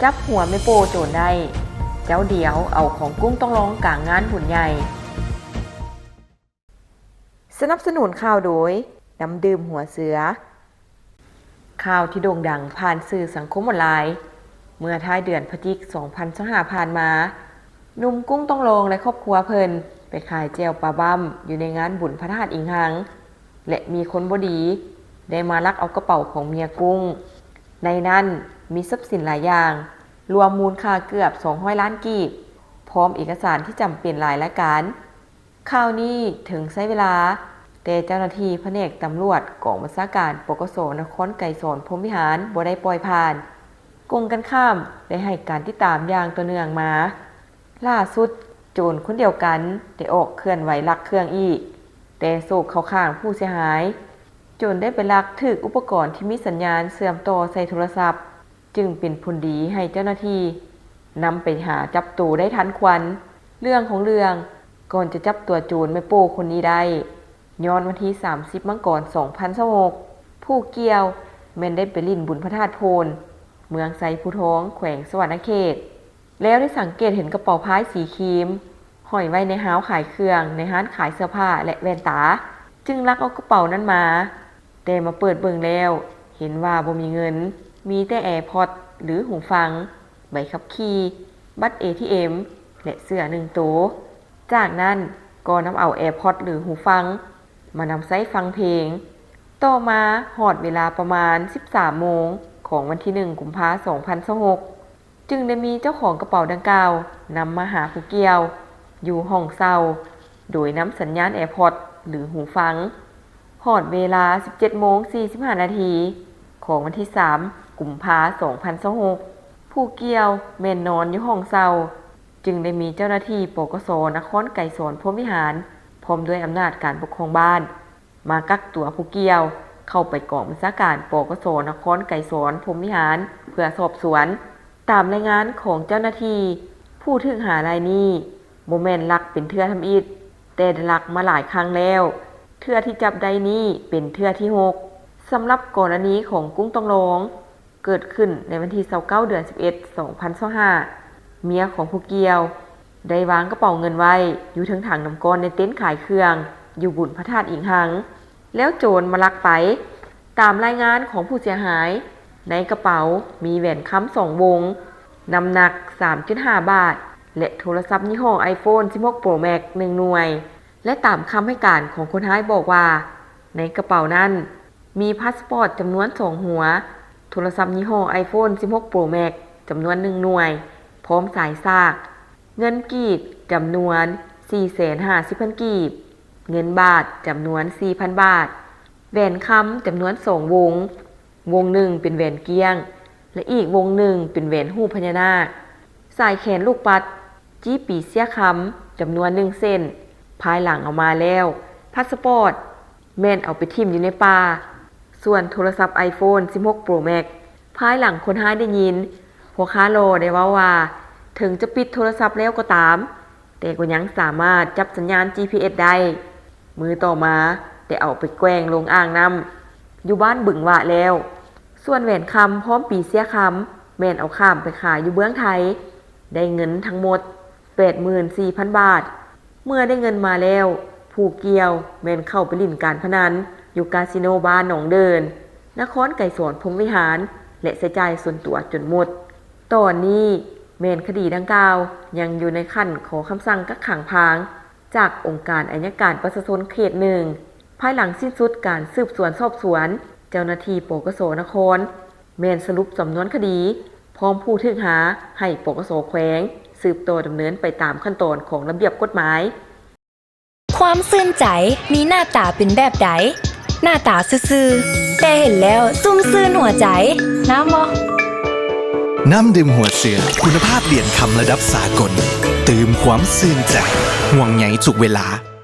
ຈັບຫົວແມ່ໂປ້ໂຈນໄດ້ ເຈົ້າດຽວເອົາຂອງກຸ້ງຕ້ອງລອງກາງງານບຸນໃຫຍ່. ສະໜັບສະໜູນຂ່າວໂດຍ ນ້ຳດື່ມຫົວເສືອ. ຂ່າວທີ່ໂດ່ງດັງຜ່ານສື່ສັງຄົມອອນລາຍ ເມື່ອທ້າຍເດືອນພະຈິກ ສອງພັນຊາວຫ້າ ຜ່ານມາ, ໜຸ່ມກຸ້ງຕ້ອງລອງ ແລະ ຄອບຄົວເພິ່ນໄປຂາຍແຈ່ວປາບ້ຳຢູ່ໃນງານບຸນພະທາດອີງຮັງ ແລະ ມີຄົນບໍ່ດີໄດ້ມາລັກເອົາກະເປົາຂອງເມຍກຸ້ງ. ໃນນັ້ນມີຊັບສິນຫຼາຍຢ່າງ, ລວມມູນຄ່າເກືອບສອງຮ້ອຍລ້ານກີບ, ພ້ອມເອກະສານທີ່ຈຳເປັນຫຼາຍລາຍການ. ຂ່າວນີ້ເຖິງໃຊ້ເວລາ, ແຕ່ເຈົ້າໜ້າທີ່ພະແນກຕຳຫຼວດກອງບັນຊາການ ປກສ ນະຄອນໄກສອນ ພົມວິຫານ ບໍ່ໄດ້ປ່ອຍຜ່ານ. ກົງກັນຂ້າມ ໄດ້ໃຫ້ການຕິດຕາມຢ່າງຕໍ່ເນື່ອງມາ. ລ່າສຸດ, ໂຈນຄົນດຽວກັນໄດ້ອອກເຄື່ອນໄຫວລັກເຄື່ອງອີກ, ແຕ່ໂຊກເຂົ້າຂ້າງຜູ້ເສຍຫາຍ, ໂຈນໄດ້ໄປລັກຖືກອຸປະກອນທີ່ມີສັນຍານເຊື່ອມຕໍ່ໃສ່ໂທລະສັບ, ຈຶ່ງເປັນຜົນດີໃຫ້ເຈົ້າໜ້າທີ່ນຳໄປຫາຈັບໂຕໄດ້ທັນຄວັນ. ເລື່ອງຂອງເລື່ອງ, ກ່ອນຈະຈັບຕົວໂຈນແມ່ໂປ້ຄົນນີ້ໄດ້, ຍ້ອນວັນທີສາມສິບ ມັງກອນ ສອງພັນຊາວຫົກ ຜູ້ກ່ຽວແມ່ນໄດ້ໄປຫຼິ້ນບຸນພະທາດໂພນ ເມືອງໄຊພູທອງ ແຂວງສະຫວັນນະເຂດ ແລ້ວໄດ້ສັງເກດເຫັນກະເປົາພາຍສີຄຣີມ ຫ້ອຍໄວ້ໃນຮາວຂາຍເຄື່ອງໃນຮ້ານຂາຍເສື້ອຜ້າ ແລະ ແວ່ນຕາ, ຈຶ່ງລັກເອົາກະເປົານັ້ນມາ. ແຕ່ມາເປີດເບິ່ງແລ້ວ ເຫັນວ່າບໍ່ມີເງິນ, ມີແຕ່ແອພອດ ຫຼື ຫູຟັງ, ໃບຂັບຂີ່, ບັດເອທີເອັມ ແລະ ເສື້ອໜຶ່ງໂຕ. ຈາກນັ້ນກໍນຳເອົາແອພອດ ຫຼື ຫູຟັງ ມານຳໃຊ້ຟັງເພງ. ຕໍ່ມາຮອດເວລາປະມານ ສິບສາມໂມງ ຂອງວັນທີ ໜຶ່ງ ກຸມພາ ສອງພັນຊາວຫົກ ຈຶ່ງໄດ້ມີເຈົ້າຂອງກະເປົາດັ່ງກ່າວນຳມາຫາຜູ້ກ່ຽວຢູ່ຫ້ອງເຊົ່າ ໂດຍນຳສັນຍານແອພອດ ຫຼື ຫູຟັງ. ຮອດເວລາ ສິບເຈັດໂມງ ສີ່ສິບຫ້ານາທີ ຂອງວັນທີ ສາມ ກຸມພາ ສອງພັນຊາວຫົກ ຜູ້ກ່ຽວແມ່ນນອນຢູ່ຫ້ອງເຊົ່າ, ຈຶ່ງໄດ້ມີເຈົ້າໜ້າທີ່ ປກສ ນະຄອນໄກສອນ ພົມວິຫານ ພ້ອມດ້ວຍອຳນາດການປົກຄອງບ້ານ ມາກັກຕົວຜູ້ກ່ຽວເຂົ້າໄປກອງບັນຊາການ ປກສ ນະຄອນໄກສອນ ພົມວິຫານ ເພື່ອສອບສວນ. ຕາມລາຍງານຂອງເຈົ້າໜ້າທີ່, ຜູ້ຖືກຫາລາຍນີ້ບໍ່ແມ່ນລັກເປັນເທື່ອທຳອິດ, ແຕ່ໄດ້ລັກມາຫຼາຍຄັ້ງແລ້ວ. ເທື່ອທີ່ຈັບໄດ້ນີ້ເປັນເທື່ອທີຫົກ. ສຳລັບກໍລະນີຂອງກຸ້ງຕ້ອງລອງ ເກີດຂຶ້ນໃນວັນທີ ຊາວເກົ້າ ເດືອນ ສິບເອັດ ສອງພັນຊາວຫ້າ ເມຍຂອງຜູ້ກ່ຽວໄດ້ວາງກະເປົາເງິນໄວ້ຢູ່ເທິງຖັງນ້ຳກ້ອນໃນເຕັນຂາຍເຄື່ອງຢູ່ບຸນພະທາດອີງຮັງ, ແລ້ວໂຈນມາລັກໄປ. ຕາມລາຍງານຂອງຜູ້ເສຍຫາຍ, ໃນກະເປົາມີແຫວນຄຳສອງວົງ, ນ້ຳໜັກ ສາມຈຸດຫ້າ ບາດ ແລະ ໂທລະສັບຍີ່ຫໍ້ໄອໂຟນ ສິບຫົກ ໂປຣແມັກ ໜຶ່ງໜ່ວຍ. ແລະ ຕາມຄຳໃຫ້ການຂອງຄົນຮ້າຍບອກວ່າ, ໃນກະເປົານັ້ນມີພາສປອດຈຳນວນສອງຫົວ, ໂທລະສັບຍີ່ຫໍ້ໄອໂຟນ ສິບຫົກ ໂປຣແມັກ ຈຳນວນໜຶ່ງໜ່ວຍ ພ້ອມສາຍສາກ, ເງິນກີບຈຳນວນ ສີ່ແສນຫ້າສິບພັນ ກີບ, ເງິນບາດຈຳນວນ ສີ່ພັນ ບາດ, ແຫວນຄຳຈຳນວນສອງວົງ, ວົງໜຶ່ງເປັນແຫວນກ້ຽງ ແລະ ອີກວົງໜຶ່ງເປັນແຫວນຮູບພະຍານາກ, ສາຍແຂນລູກປັດ, ຈີ້ປີເຊຍຄຳ ຈຳນວນໜຶ່ງເສັ້ນ. ພາຍຫຼັງເອົາມາແລ້ວ, ພາສປອດແມ່ນເອົາໄປຖິ້ມຢູ່ໃນປ່າ, ສ່ວນໂທລະສັບໄອໂຟນ ສິບຫົກ ໂປຣແມັກ ພາຍຫຼັງຄົນຮ້າຍໄດ້ຍິນພໍ່ຄ້າຫຼໍ່ໄດ້ເວົ້າວ່າ ເຖິງຈະປິດໂທລະສັບແລ້ວກໍຕາມ, ແຕ່ກໍຍັງສາມາດຈັບສັນຍານຈີພີເອັສໄດ້. ມື້ຕໍ່ມາໄດ້ເອົາໄປແກວ່ງລົງອ່າງນ້ຳຢູ່ບ້ານບຶງຫວາແລ້ວ. ສ່ວນແຫວນຄຳພ້ອມປີເຊຍຄຳ ແມ່ນເອົາຂ້າມໄປຂາຍຢູ່ເມືອງໄທ, ໄດ້ເງິນທັງໝົດ ແປດໝື່ນສີ່ພັນ ບາດ. ເມື່ອໄດ້ເງິນມາແລ້ວ, ຜູ້ກ່ຽວແມ່ນເຂົ້າໄປຫຼິ້ນການພະນັນຢູ່ກາສິໂນບ້ານໜອງເດີນ, ນະຄອນໄກສອນ ພົມວິຫານ ແລະ ໃຊ້ຈ່າຍສ່ວນຕົວຈົນໝົດ. ຕອນນີ້ແມ່ນຄະດີດັ່ງກ່າວຍັງຢູ່ໃນຂັ້ນຂໍຄຳສັ່ງກັກຂັງພາງ ຈາກອົງການໄອຍະການປະຊາຊົນເຂດໜຶ່ງ. ພາຍຫຼັງສິ້ນສຸດການສືບສວນສອບສວນ, ເຈົ້າໜ້າທີ່ ປກສ ນະຄອນ ແມ່ນສະຫຼຸບສຳນວນຄະດີ ພ້ອມຜູ້ຖືກຫາໃຫ້ ປກສ ແຂວງ ສືບຕໍ່ດຳເນີນໄປຕາມຂັ້ນຕອນຂອງລະບຽບກົດໝາຍ. ຄວາມຊື່ນໃຈມີໜ້າຕາເປັນແບບໃດ? ໜ້າຕາຊື່ໆ ແຕ່ເຫັນແລ້ວຊຸ່ມຊື່ນຫົວໃຈ. ນ້ຳບໍ່? ນ້ຳດື່ມຫົວເສືອ ຄຸນນະພາບຫຼຽນຄຳລະດັບສາກົນ ຕື່ມຄວາມຊື່ນໃຈ ຫ່ວງໃຍທຸກເວລາ.